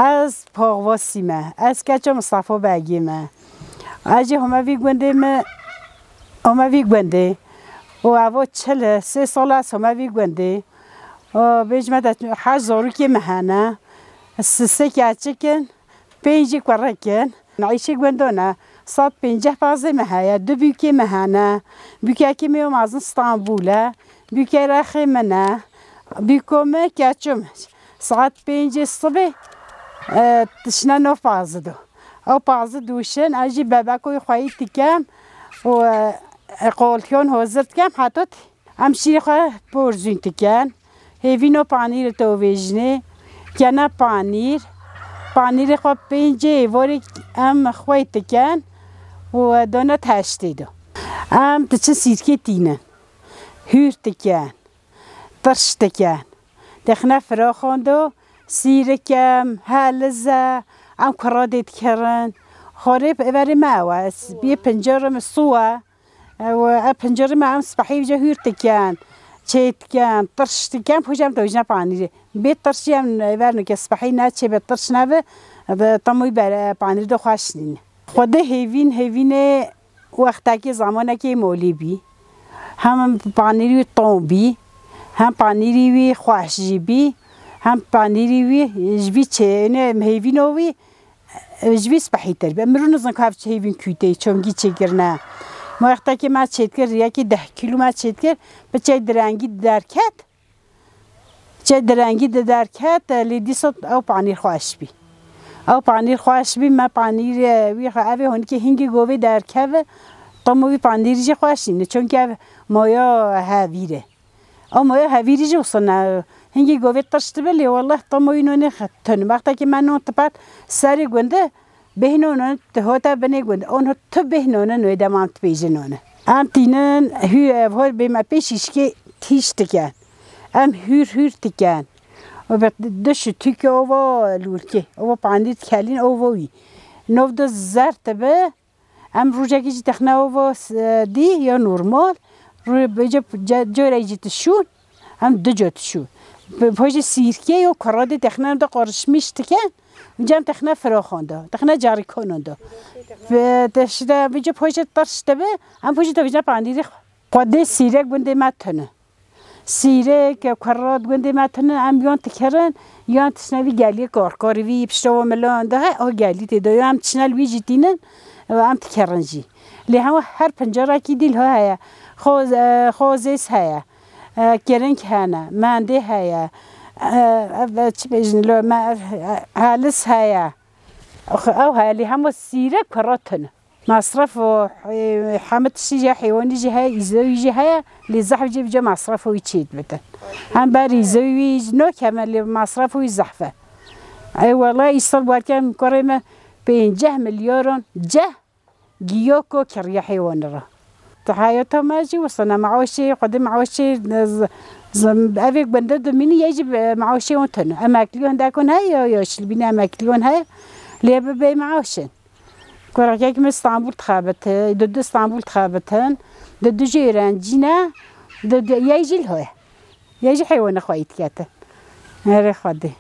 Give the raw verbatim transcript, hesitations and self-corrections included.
Ez Poxvosî me. Ez keça Mistefa Begî me. Ez jî home vî gundê me, home vî gundê. Û evo çil sê sal ez home vî gundê. Û bêjme de heşt zarokê me hene. Sisê keçik in, pêncî kurek in. Îşê gundon e. Sed pêncî pazê me heye. Du bûkê me hene. Bûkekî me yo mezin Stenbul e. Bûke rexê min e. Bûko me keçim. Saet pêncê sibê, e, dişine nav pazî do. Ew pazî dûşin, ez jî bebeko xweyî dikem û, e, qoltiyon hozir dikem, heta tê. Em şîrê xwe porzûn diken. Hêvîno panîrê tovêjinê. Kene panîr. Panîrê xwe pêncê êvorê em xweyî diken û done teştê do. Em diçin sîrkê tînin. Hûr diken. Tirş diken. Dixine firaxan do, sîrik em, heliz e, em kuradê dikirin. Xwarê verê me ew e, biyê pincarê me sû e. Ew, ev pincarê me em spehî vêca hûr diken, çê diken, tirş diken, poşê em dewjine panîrê. Bê tirşî em verno ke spehî ne çê be, tirş nebe, bi temû ber, panîr de xweş nîne. Xwedê hêvîn, hêvînê wextekê, zamanekê molî bî. Hem panîrî wî tom bî, hem panîrî wî xweş jî bî, hem panîrî wî ji vî çê-, ne, hêvîno wî, e, ji vî spehîtir bî. Min rû nizin ku ev hêvîn kûteyî çomgî çêkirine. Ma wextekê me çêdikir, yekî deh kîlo me çêdikir, bi çek direngî derket. Çe direngî di derket, lê dîsa ew panîr xweş bî. Ew panîr xweş bî, me panîr, e, wî xwe evê honikê hingî govê derkeve, tamo wî panîrî jî xweş nîne. Çunkî ev moya hevîr e. Ew moya hevîrî jî wisa ne. Hingî govê tirş dibe, lê weleh tamo wî nonê xe-, tune. Wextekî me non tipat serê gundê, bêhno none, tu hota binê gund. On hot tu bêhno ne, noyê dema em tu bêjin none. Em tînin, hû ev hor bê me pê şîşkê tîş diken. Em hûr hûr diken. O be du şu tûke ova lûrkê. Ova panîr dikelîn, ova wî. Nov du zert dibe. Em rojekî jî texne ova s-, dî ya normal. Ru-, bêje ce-, corey jî tişûn. Em du cot şû. Bi-, pojê sîrkê yo kuradê texne de qarışmiş diken. Cem texne firaxan de, texne carîkonan de. Bi-, te şide, vêce pojê tirş de be, em pojê te vêce panîrê xwe. Xwedê sîrek gundê me tune. Sîrek, kurad gundê me tune, em yan tikerin, yan tişne vî geliyê karkarî vî pişta wa milan de he, o gelî tê de, yan em tişne li wî jî tînin, em tikerin jî. Lê hema her pincarekî dî li ha heye. Xoz-, e, xozês heye. E, kiring hene, mendê heye, e, ev, e, çi bêjin lo, me, e, helis heye. Ew heye, lê hema sîrek kura tune. Masraf û, e, hemî tiştî jî heywanî jî heye, îzewî jî heye, lê zehf jî vêce masraf wî çê dibitin. Hem ber îzewî wî jî nokeme, lê masraf wî zehf e. Ey wela îsal werkem kurê me pênceh milyaran ceh Giyoko kiriye heywanê re. Di heyata me jî wisa ne, meaşê, xwedê meaşê, z-, z-, evê bende dimînî, yê jî, e, meaşê wan tune. Emeklî hindekon heye, ya, ya şilbînê emeklî wan heye. Lê bi bê meaş in. Kurekek min Stenbul dixebite, du du Stenbul dixebitin, du du jî öğrenci ne, du du, yê jî li ho ye. Yê jî heywanê xwe yî diketin. Erê xwedê.